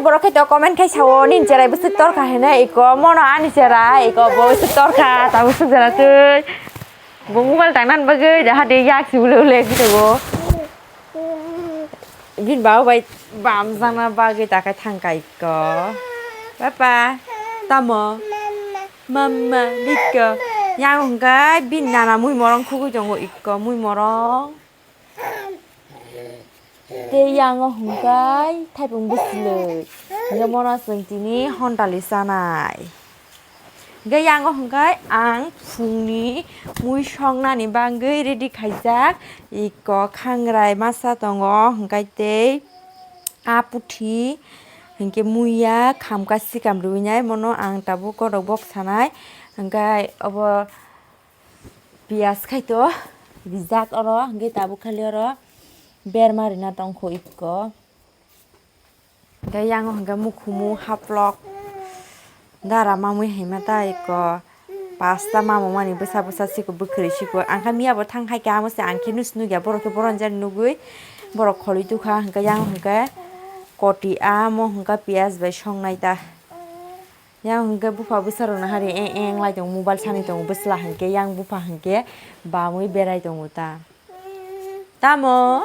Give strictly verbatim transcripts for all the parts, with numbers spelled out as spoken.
Borok khe to comment khai sao, nini cherai bwswk torkha hene iko, mono ani cherai iko, bo bwswk torkha, ta bwswk jera twi. Bo mobile tangna bagwi jaha de yak si ule ule gito bo. Bin babu bai bam jana bagwi ta khai thang kai ko. Papa, tamo? Mama, liko. Yang hwnkhe bin nana mui morong khugui tongo iko, mui morong. Tei yang o hwnkhe thaipung bwswlwi. Hwnkhe mono chwng tini hontali chanai. Hwnkhe yang o hwnkhe ang phungni mui songnani bagwi ready khaijak. Iko khangrai masa tongo, hwnkhe tei a puthi, hwnkhe muiya khamkha sikam rwinai, mono ang tabuk kotok bok sanai. Hwnkhe obo piyaj khai to rijak oro, hwnkhe tabuk khali oro berma rina tongkho iko. Hwnkhe yang o hwnkhe mukhumu haplok dara mamui haima ta iko pasta mamung mani bwsa bwsa siko bwkhwrwi siko. Ang khe miya bo thang hai khe amo se ang khe nus nukya borok khe boron jani nugui borok kholwi tukha hwnkhe yang o hwnkhe koti amo hwnkhe piyaj bai songnai ta. Yang hwnkhe bupha bwsarokno hari eng eng lai tongo, mobile sanwi tongo bwsla hwnkhe, yang bupha hwnkhe bamwi berai tongo ta. Tamo?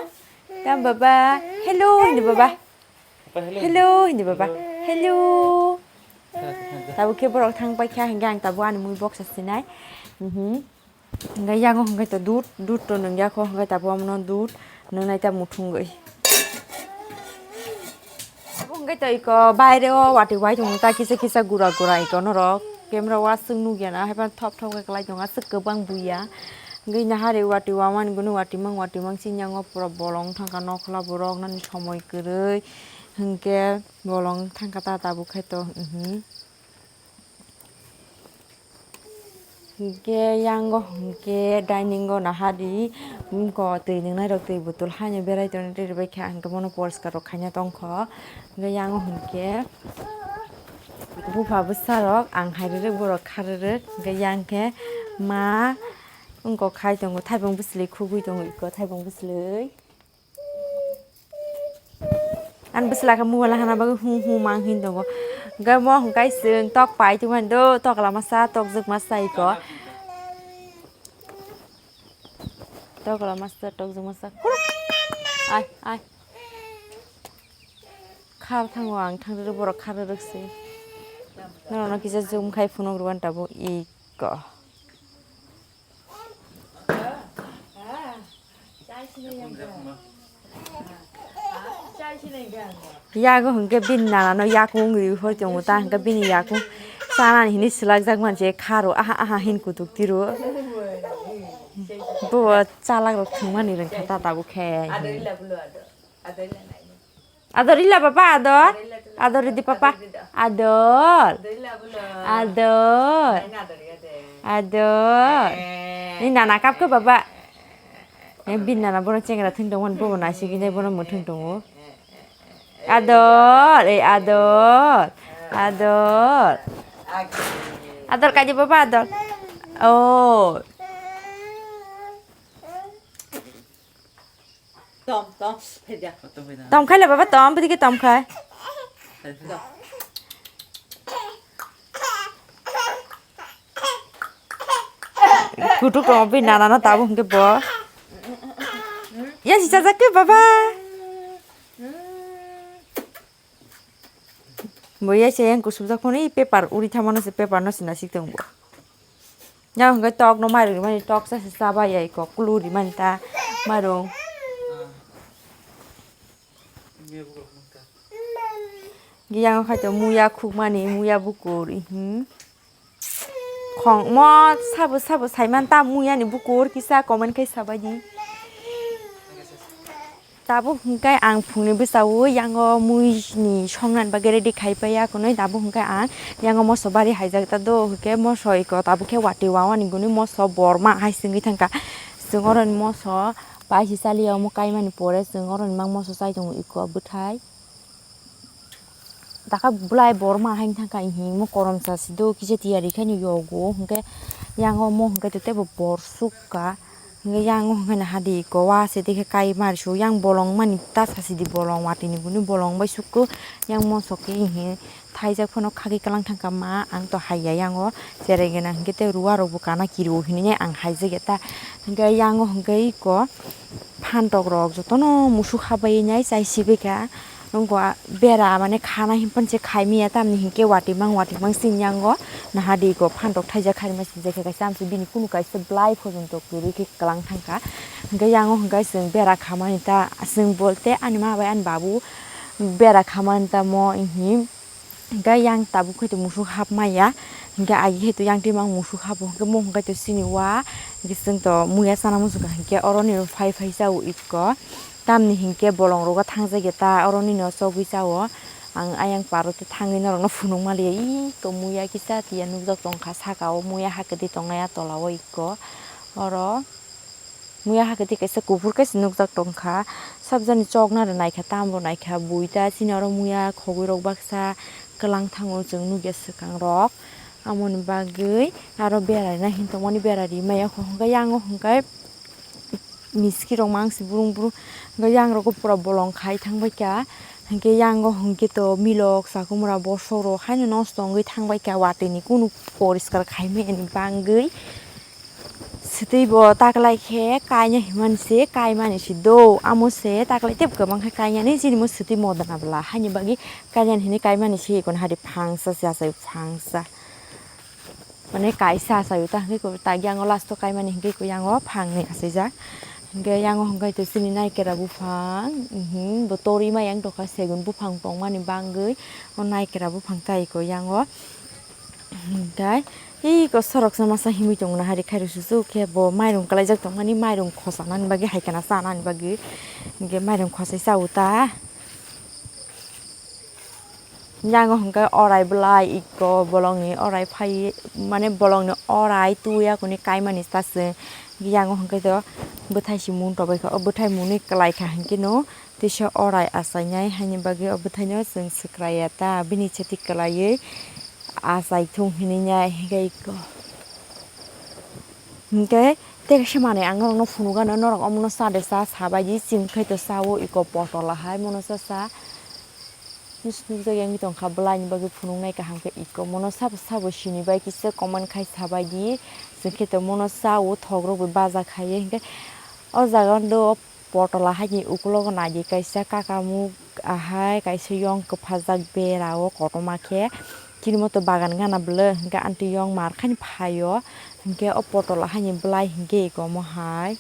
Tamo baba? Hello hindi baba. Hello hindi baba. Hello. Tabuk khe borok thang paikha hwnkhe ang tabuk ani mui boksa sinai. Mhm. Hwnkhe yango hwnkhe to dud, dud to nwngyakho, hwnkhe tabuk amono dud nwngnai ta muthungwi. Abo hwnkhe to iko baire o watwi wai tongo ta kisa kisa gura gura iko norok. Camera o aswk nukya na, haiphano thop thop khe kwlai tongo, aswk kwbang buya. Hwnkhe nahari watwi wamani gwnwi watwi mang watwi mang sini yango pura bolong thangkha nokhla borok nani somoi kwrwi hwnkhe bolong thangkha ta tabuk khe to, mhm. Hwnkhe yango hwnkhe dining o nahari, wngkha twi nwngnai rok twi botol haino berai tonwi rwbaikha, hwnkhe bono poriskar rok khaina tongkho. Hwnkhe yango hwnkhe bupha bwsa rok ang hai rwrwk, borok kha rwrwk, hwnkhe yang khe ma wngkha khai tongo, thaipung bwswlwi khugui tongo iko, thaipung bwswlwi. Ani bwsla khe mobile hana bagwi hu hu mang hin tongo. Hwnkhe mo hwnkhe chwng tok pai tongmani do, tok lama sa, tok jwk ma sa iko. Tok lama sa, tok jwk ma sa. Ai, ai. Khar thango ang thang rwrwk, borok khar rwrwk se. Norokno kisa zoom khai phunuk rwani tabuk iko. Yago hwnkhe bini nanano yakung riwi hor tongo ta hwnkhe bini yakung chanani hinwi swlakjak manse kharo aha aha hin kutuk tiro. Bo chalak rok thwngmani rwngkha ta tabuk khe. Ador ila baba, ador. Ador ridi papa. Ador. Ador. Ador. Ni nana kap khe baba. Eh, bin nana bono chengra thwng tongmani bobo naisingwi nai bono mwthwng tongo. Ador, eh, ador. Ador. Ador kaji baba ador. Oh. Tom, tom, phedia. Tom khai le baba, tom, bidi ke tom khai. Kutuk tom bi nana na tabu hingke bo. Ya si chajak ke baba. Bo ya se yang kusubjak phone i paper uri thamano se paper no sina sik tong bo. Ya hingke tok no mairum rimani tok sa se chaba ya iko kulu rimani ta mairum. Yang khai to muya khukmani muya bukur ihim. Khongmo sabo sabo saiman ta mui ani bukur kisa comment khai sabaidi. Tabuk hwnkhe ang phungni bwsao yango muini songnani bagwi ready khai paiya kunui tabuk hwnkhe ang yango moso bari haijak ta do hwnkhe moso iko tabuk khe watwi wawani gwnwi moso borma hai singwi thangkha. Chwng oroni moso paisi chaliya omo kaimani pore chwng oroni mang moso chai tongo iko bwthai. Taka bulai borma hai thangkha hingmo koromsa sido kisa tiyari khaino yogo hwnkhe yango mo hwnkhe totebo bor sukha. Hwnkhe yang o hwnkhe naha di iko wa se dekhe kai mari su yang bolong mani ta sasi di bolong watwi ni buni bolong bai sukku yang mosok khe hihi thaijak phano khagwi kwlang thangkha ma ang to haiya yang o cherai gana hwnkhe tei ruwa rok bo kana kirio hinwi ang haijak ya ta hwnkhe yang o hwnkhe iko phantok rok jotono musuk habai nai chai sibika. Nokgo bera mane khana himpan se khai maya tamni hinkhe watwi mang watwi mang sini yango naha di iko phantok thaijak khai ma sijak khe kaisa amsuk bini kunu kaisa belai phojong tok kwrwi khe kwlang thangkha. Hinkhe yango hinkhe chwng bera khamani ta chwng bolte ani ma bai ani babu bera khamani tamo him. Hinkhe yang tabuk khe musuk hap maya hinkhe agi khe to yang twi mang musuk hapo hinkhe mo hinkhe to sini wa hinkhe chwng to muya chana muchungkha hinkhe oroni phai phai chao iko. Tamni hinkhe bolong rogo thangjak ya ta oro nini o chogwi cha o. Ang ayang paro tei thangwi norok no phunuk maliya iko muya kisa tiya nukjak tongkha saka o muya hakhe twi tongnai a tola o iko oro muya hakhe twi kaisa kuphur kaisa nukjak tongkha sabjani chokna rw naikha tambo naikha bui ta chini oro muya khogwi rok baksa kwlang thango chwng nukya swkang rok amoni bagwi aro berai na hin tongmani berai rimaya hwnkhe yango hwnkhe. Miski rok mang si burung burung hwnkhe yang rogo pura bolong khai thang bai kha hwnkhe yango hwnkhe to milok sakumura bosok rok haino nosto wngwi thang bai kha watwi ni kunu poriskar khai mani bagwi swtwi bo taklai khe kaina himani se kaimani se do amo se taklai tei kwbang khe kainani chini mo swtwi modona bwla haini bagwi kainani hinwi kaimani se iko hari phangsa se achai phangsa. Mane kaisa achaio ta hwnkhe kok ta yango last o kaimani hwnkhe kok yango phangni achaijak. Hwnkhe yango hwnkhe to chini naikera buphang, mhm, bo torwi ma yang tongkha segun buphang tongmani bagwi o naikera buphang tai kok yango. Hwnkhe iko soroksa masa himwi tongna hari khairokse khe bo mairung kwlaijak tongmani mairung khosanani bagwi hai kheno chanani bagwi. Hwnkhe mairung khosai chao ta. Yango hwnkhe orai bwlai iko bolongni orai phai mane bolongni orai twi akuni kaimani ta chwng yango hwnkhe to bwthai si mung tobaikha o bwthai mungni kwlaikha hwnkhe no tisa orai achainai haini bagwi o bwthaino chwng swkraiya ta bini chati kwlaiwi achai thung hinwi nai hwnkhe iko. Hwnkhe tei kaisa manwi ang norokno phunukgano, norok omono cha de cha, sabaidi chini khai to cha-o iko potol ahai, mono cha cha. Nukjagwi wngwi tongkha, bwlaini bagwi phunuknai kaham khe iko, mono sabo sabo sinibai kisa comment khai sabaidi, chwng khe to mono cha-o, thok rok bai baja khai, hwnkhe o jaga do. Potol ahai ni ukulogo naidi kaisa kakamuk ahai kaisa yong kwphajak bera o kotorma khe chini moto bagan gana bwle hwnkhe amtwi yong mar khe phaio hwnkhe o potol ahai ni bwlai hwnkhe eko omo hai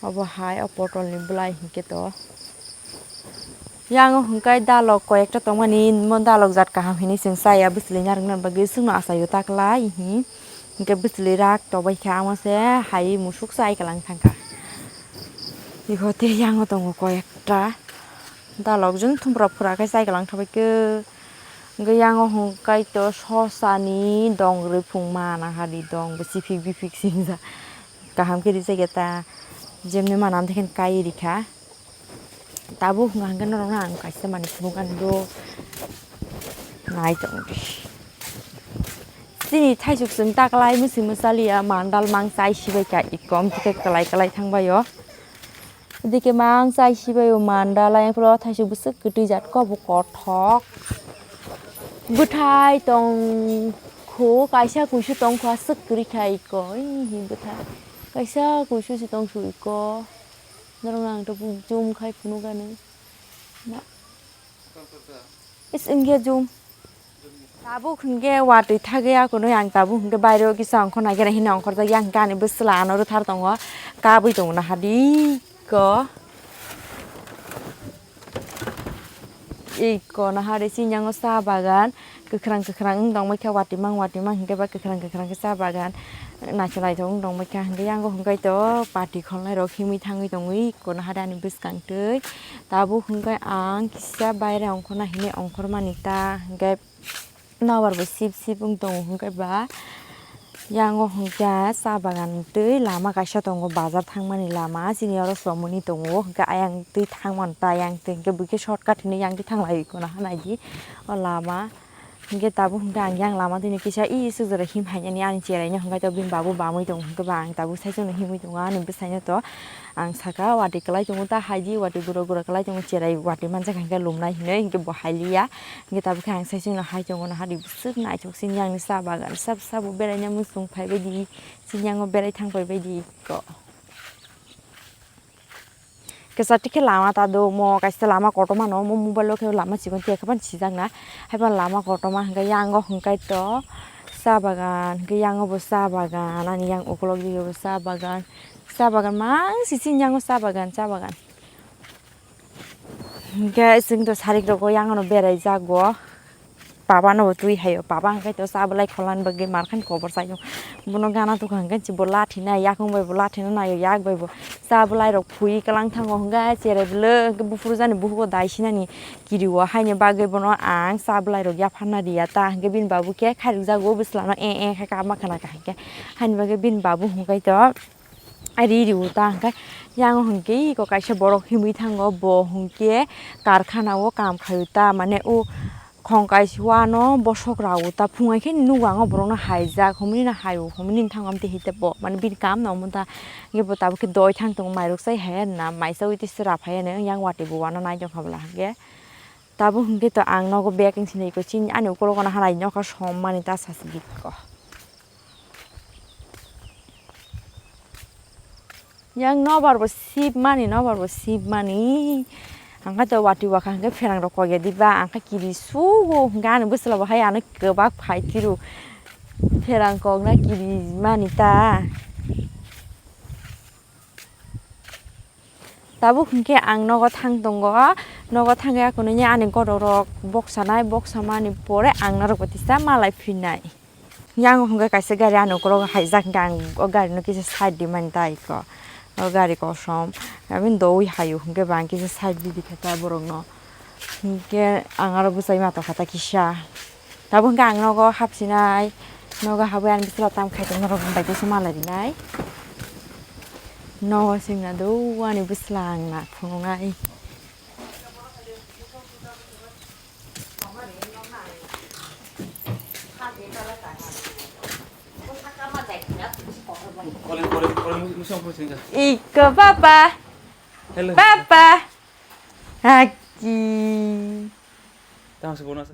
obo hai o potol ni bwlai hwnkhe to. Yang o hwnkhe dalok koi ekta tongmani, mo dalok jat kaham hinwi chwng chaya bwchwlwi narwkna bagwi chwngno achaio ta kwlai hi. Hwnkhe bwchwlwi rak tobaikha, amo se hai musuk chai kwlang thangkha. Ikho tei yang o tongo koi ekta dalok jwng thumprok phura khe chai kwlang thabaikhe. Hwnkhe yang o hwnkhe to sosani dong rwphung mana hari dong bwswk phik biphik swngjak. Kaham khe rijak ya ta, jemni mana amtwi khe kai rikha. Tabuk hwnka hwnkhe norokno ang kaisa manwi phunukgani do. Nai tongdi. Chini thaisuk chwng ta kwlai mwswi mwsaliya mandal mang chai sibaikha ikom khe kwlai kwlai thangbaio. Dike mang chai sibaio mandal ayang phuru thaisuk bwswk kwtwi jat kobo kothok. Bwthai tong khu kaisa kuisu tong khu aswk kwrwi kha iko. Ih, bwthai kaisa kuisu se tong su iko. Norok ang tabuk zoom khai phunukgani. Ma. Is wngya zoom. Tabuk hwnkhe watwi thagwi akunwi ang tabuk hwnkhe bairo kisa ongkhor naikheno hino ongkhorjak yang hwnkhe ani bwsla ano rwthar tongo. Kabui tongo naha di ko. Iko naha de chini yango cha bagan kwkhwrang kwkhwrang wng tongbaikha, watwi mang watwi mang hinkhe ba kwkhwrang kwkhwrang khe cha bagan naithok naithok wng tongbaikha. Hinkhe yango hinkhe to pati kholnai rok himwi thangwi tongwi iko naha de ani bwskang twi. Tabuk hinkhe ang kisa baire ongkhorna hinwi ongkhormani ta hinkhe. Nobar bo sip sip wng tongo hwnkhe ba yango hwnkhe cha bagan twi lama kaisa tongo bazar thangmani lama chini oro somoni tongo hwnkhe ayang twi thangmani ta ayang twi hwnkhe buikhe shortcut hinwi yang twi thanglai iko naha naidi o lama Hingke tabuk hingke ang yang lama tini kisa i sujura him hainani ani cherai no hingke to bini babu bamui tongo hingke ba ang tabuk saichung no himui tongo ani bwsai no to ang saka watwi kwlai tongo ta haidi watwi gura gura kwlai tongo cherai watwi manjak hingke lumnai hinui hingke bo hailiya hingke tabuk khe ang saichung no hai tongo no hari bwswk naithok sini yang ni sa bagan sab sabo berai na muchung phai baidi sini yango berai thang phai baidi ko. Kisa tikhe lama ta do mo kaisa lama kotorma no mo mobile o khe lama chikon tiya khe phano sijak na. Haiphano lama kotorma hwnkhe yango hwnkhe to cha bagan hwnkhe yango bo cha bagan ani yang ukulok dige bo cha bagan cha bagan mang sising yango cha bagan cha bagan. Hwnkhe chwng to sarik rogo yango no berai jago. Papa no bo twi haio, papa hwnkhe to cha bwlai kholan bagwi mar khan kobor chaio. Bono gana tukha hwnkhe bo lathi nai, yakung bai bo lathi nai, yak bai bo cha bwlai rok phui kwlang thango hwnkhe cherai bwlwi hwnkhe buphuru jani buhugo dai sinani kirio haini bagwi bono ang cha bwlai rok yapharna riya ta hwnkhe bini babu khe khairok jago bwsla no e e khe kama khana kahai khe haini bagwi bini babu hwnkhe to. Ari riwo ta hwnkhe yang hwnkhe iko kaisa borok himwi thango bo hwnkhe karkhana o kam khaio ta mane o khongkai wano bosok rawo ta phungai khe nugo ang o borok no haijak humni no haio humni no thango amtwi hite bo mane bini kam no omo ta hwnkhe bo tabuk khe doi thang tongo mairok chai hai na mai chaui tei sra phai ya yang watwi bo wano nai tongkha bwla hwnkhe tabuk hwnkhe to ang nogo bag wng sinai ko chini ani ukulok no halai nokha som mani ta sasidi ko. Yang nobar bo sip mani, nobar bo sip mani. Ang kha to wati wakha hwnkhe pherang rok kok ya diba, ang kha kiri sugo hwnkhe ani bwsla bo hai ano kwbak phai tiro. Pherang kok na kiri mani ta. Tabuk hwnkhe ang nogo thang tongo, nogo thangwi akhunini ani godokrok boksanai, boksamani pore ang norokbo tisa malai phinai. Yang hwnkhe kaisa gari ani ukulok haijak hwnkhe ang o gari no kisa side di mani ta iko. O gari kosom, aboni doui haio hwnkhe ba ang kisa side di di kha ta borok no. Hwnkhe ang aro bwsai ma tongkha ta kisa. Tabuk hwnkhe ang nogo hapsinai, nogo habwi ani bwsla tam khai tong norok bai kisa malai rinai. Nogo swngna do ani bwsla ang na phunuknai. Iko papa. Hello. Papa. Aki. Tang se bono se.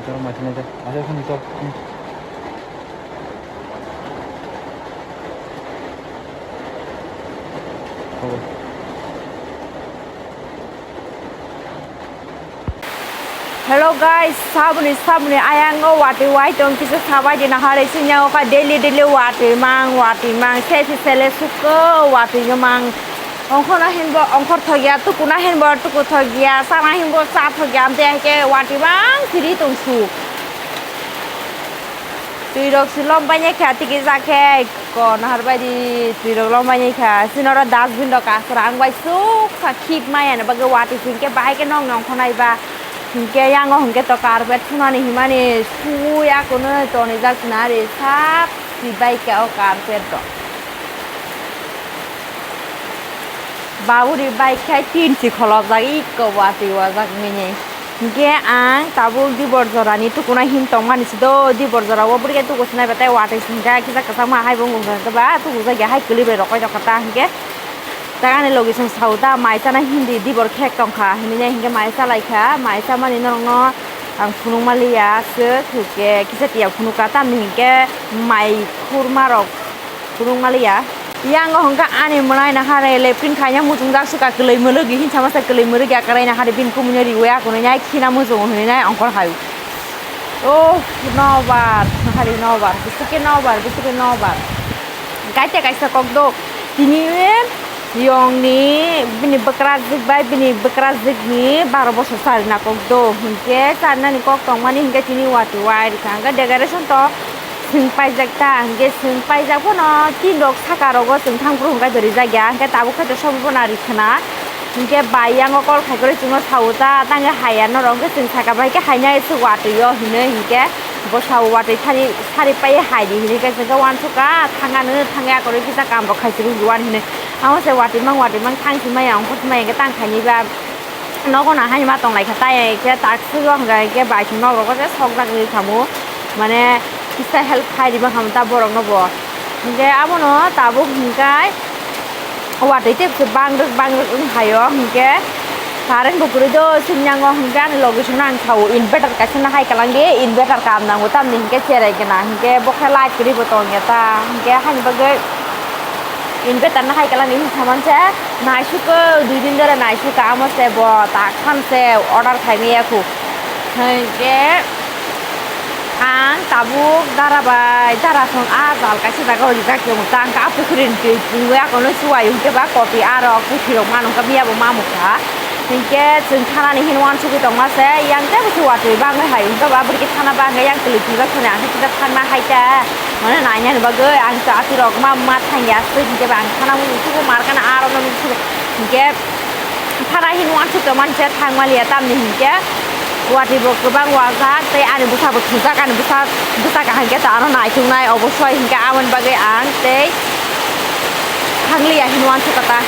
Jor machine jor. Ase phone jor. Hello guys, saboni saboni ayang o watwi wai tong kisa sabai di nahare sinya o ka daily daily watwi mang watwi mang se se sele sukko watwi mang ongkhorna hinbo ongkhor thogya tukuna hinbo tuku thogya sana hinbo sa thogya amte haike watwi mang siri tong su. Twi rok si lom bai kha tiki jakhe. Ko nahar bai di twi rok lom bai kha. Sini oro dustbin rok aswrang bai suk sa khip maya ni bagwi watwi sing khe bahai khe nok nong khonai ba. Hinkhe yango hinkhe to carpet sunani himani sui akono tonijak sinari sap si bai kha o carpet rok. Baburi bai khe tin si kholopjak ikko watwi wajak mini. Hinkhe ang tabuk dibor jorani tukuna hin tongmani sido dibor jora o bwrwi khe tuku sinai batai watwi singkha kisa kwchangma hai bo wngkha khe ba tuku jakya hai kwlwi bai rokoi rokha ta hinkhe tak ani logi song sao ta mai chana hindi dibor khek tongkha hinwi hinkhe mai chalaikha mai chamani norokno ang phunukma liya aswk hinkhe kisa tiya phunukha tamni hinkhe mai khurma rok. Phunuk maliya. Yango hwnkha ani mwnai nahare lepin khaina muchungjak suka kwlwi mwlwgi hinsa masa kwlwi mwlwgi akarai nahare bini kumui no riwi akunui nai khina muchungo hinui nai ongkhor hai. Oh nobar nahare nobar bisike nobar bisike nobar. Kaisa kaisa kok do tini yongni bini bwkrajwk bai bini bwkrajwkni baro bosor charina kok do hinkhe charinani kok tongmani hinkhe tini watwi wai rikha hinkhe decoration to. Swng paijak ta, hwnkhe swng paijak phano tin rok saka rogo swng thang phuru hwnkhe rijak ya, hwnkhe tabuk khe sobo phano ari khna. Hwnkhe bai yango call khai kwrwi chwngno sao ta, tangwi hai ya norok, hwnkhe chwng saka bai khe haina se watwi o hinwi, hwnkhe bwsa watwi sari sari pai hai di hinwi khe chwngkhe uansukha, thangano thangya kwrwi kisa kam rok khai siri uan hinwi. Amo se watwi mang watwi mang thang si maya, ongkhor si maya hwnkhe tang khainwi ba. Nogo na hai ma tong lai kha, tai khe tak swk o hwnka khe bai thwng nok rogo je sok jak ri khamu, mane kisa help khai rima khamu ta borok no bo. Hinkhe abono tabuk hinkai watwi tei se bang rwk bang rwk wng hai o hinkhe current bo kwrwi do sini yango hinkhe ani logi songno ang sao inverter kaisa no hai kwlangdi inverter kam nango tamni hinkhe cherai gana hinkhe bo khe light kwrwi bo tong ya ta hinkhe haini bagwi. Inverter no hai kwlangni hinwi samani se naisukha dui din dore naisukha amo se bo tak san se order khai maya khu. Hinkhe ang tabuk dara bai dara song a jal kaisa jaga o rijak tong tang ka pukhuri ni twi twi akono suwai hinkhe ba koti aro puthi rok manu kha biya bo mamu kha. Hinkhe chwng thanani hin uansugwi tongma se, yang tei bwswk watwi bagwi hai wngkha ba, bwrwi khe thana bagwi yang kwlwi thwngjak thani ang khe thangna hai ta. Mane nainani bagwi ang chati rok ma ma thangya aswk hinkhe ba ang thana mung thugo markana aro no nukhugo. Hinkhe thana hin uansuk tongmani se thangma liya tamni hinkhe watwi bo kwbang wajak tei ani bwsa bo thwngjak ani bwsa bwsa kaham khe ta ano naithoknai obosoi hinkhe aboni bagwi ang tei thangliya hin uansukha ta.